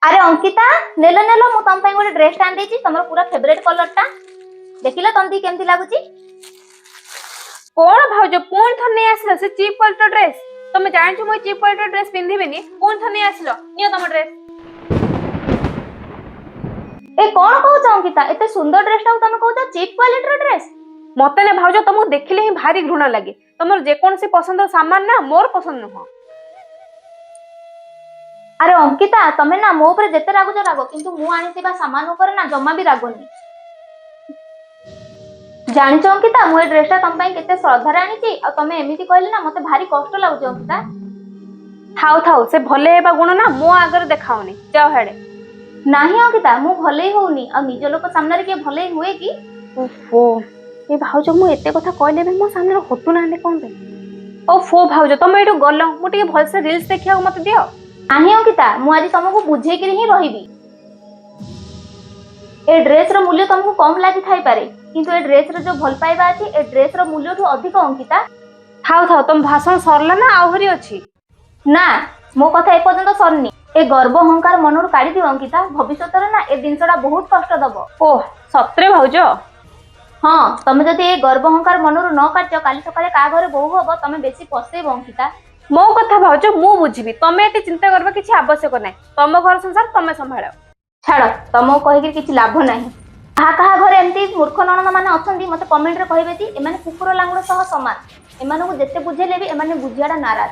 ଆରେ ଅଙ୍କିତା, ନେଲ ନେଲ, ମୁଁ ତମ ପାଇଁ ଗୋଟେ ଡ୍ରେସ ଟା ଆଣିଦେଇଛି, ତମର ପୁରା ଫେଭରେଟ କଲର ଟା। ଦେଖିଲ, ତମକୁ କେମିତି ଲାଗୁଛି? କଣ ଭାଉଜ, ପୁଣି ଥରେ ନେଇ ଆସିଲ ସେ ଚିପ୍ କ୍ୱାଲିଟିର ଡ୍ରେସ୍? ତମେ ଜାଣିଛ ମୁଁ ଚିପ୍ କ୍ୱାଲିଟିର ଡ୍ରେସ୍ ପିନ୍ଧିବିନି। ପୁଣି ଥରେ ନେଇ ଆସିଲ। ନିଅ ତମ ଡ୍ରେସ୍। ଏ କଣ କହୁଛ ଅଙ୍କିତା? ଏତେ ସୁନ୍ଦର ଡ୍ରେସ ଟାକୁ ତମେ କହୁଛ ଚିପ୍ କ୍ୱାଲିଟିର ଡ୍ରେସ? ମତେ ନା ଭାଉଜ, ତମକୁ ଦେଖିଲେ ହିଁ ଭାରି ଘୃଣା ଲାଗେ। ତମର ଯେକୌଣସି ପସନ୍ଦର ସାମାନ ନା ମୋର ପସନ୍ଦ ନୁହଁ। ଆରେ ଅଙ୍କିତା, ତମେ ନା ମୋ ଉପରେ ଯେତେ ରାଗୁଛ ରାଗ, କିନ୍ତୁ ମୁଁ ଆଣିଥିବା ସାମାନ ଉପରେ ନା ଜମା ବି ରାଗନି। ଜାଣିଛ ଅଙ୍କିତା, ମୁଁ ଏ ଡ୍ରେସଟା ତମ ପାଇଁ କେତେ ଶ୍ରଦ୍ଧାରେ ଆଣିଛି, ଆଉ ତମେ ଏମିତି କହିଲେ ନା ମତେ ଭାରି କଷ୍ଟ ଲାଗୁଛି ଅଙ୍କିତା। ଥାଉ ଥାଉ, ସେ ଭଲେଇ ହେବା ଗୁଣ ନା ମୋ ଆଗରେ ଦେଖାଅନି। ଯାଅ ହେଡେ। ନାହିଁ ଅଙ୍କିତା, ମୁଁ ଭଲେଇ ହଉନି। ଆଉ ନିଜ ଲୋକ ସାମ୍ନାରେ କିଏ ଭଲେଇ ହୁଏ କି? ଓହୋ, ଏ ଭାଉଜ ମୁଁ ଏତେ କଥା କହିଲେ ବି ମୋ ସାମ୍ନାରେ ହଟୁନାହାନ୍ତି କଣ ପାଇଁ? ଓ ଫୋ ଭାଉଜ, ତମେ ଏଇଠୁ ଗଲ, ମୁଁ ଟିକେ ଭଲସେ ରିଲ୍ସ ଦେଖିବାକୁ ମତେ ଦିଅ। ନାହିଁ ଅଙ୍କିତା, ମୁଁ ଆଜି ତମକୁ ବୁଝେଇକିରି ହିଁ ରହିବି। ଏ ଡ୍ରେସ ର ମୂଲ୍ୟ ତମକୁ କମ ଲାଗିଥାଇପାରେ, କିନ୍ତୁ ଏ ଡ୍ରେସ ର ଯୋଉ ଭଲ ପାଇବା ଅଛି, ଏ ଡ୍ରେସ ର ମୂଲ୍ୟଠୁ ଅଧିକ ଅଙ୍କିତା। ଥାଉ ଥାଉ, ତମ ଭାଷଣ ସରିଲା ନା ଆହୁରି ଅଛି? ନା, ମୋ କଥା ଏପର୍ଯ୍ୟନ୍ତ ସରିନି। ଏ ଗର୍ବ ଅହଙ୍କାର ମନରୁ କାଢିଦିଅ ଅଙ୍କିତା। ଭବିଷ୍ୟତରେ ନା ଏ ଜିନିଷଟା ବହୁତ କଷ୍ଟ ଦବ। ଓହ, ସତରେ ଭାଉଜ? ହଁ, ତମେ ଯଦି ଏ ଗର୍ବ ଅହଙ୍କାର ମନରୁ ନ କାଢିଛ, କାଲି ସକାଳେ କାହା ଘରେ ବୋହୁ ହବ, ତମେ ବେଶୀ ପସ୍ତେଇବ ଅଙ୍କିତା। ମୋ କଥା ଭାଉଜ ମୁଁ ବୁଝିବି। ତମେ ଏତେ ଚିନ୍ତା କରିବା କିଛି ଆବଶ୍ୟକ ନାହିଁ। ତମ ଘର ସଂସାର ତମେ ସମ୍ଭାଳ। ଛାଡ, ତମକୁ କହିକି କିଛି ଲାଭ ନାହିଁ। କାହା କାହା ଘରେ ଏମିତି ମୂର୍ଖ ନଣନ୍ଦ ମାନେ ଅଛନ୍ତି, ମତେ କମେଣ୍ଟରେ କହିବେ କି ଏମାନେ କୁକୁର ଲାଙ୍ଗୁଡ଼ ସହ ସମାନ। ଏମାନଙ୍କୁ ଯେତେ ବୁଝେଇଲେ ବି ଏମାନେ ବୁଝିବାଟା ନାରାଜ।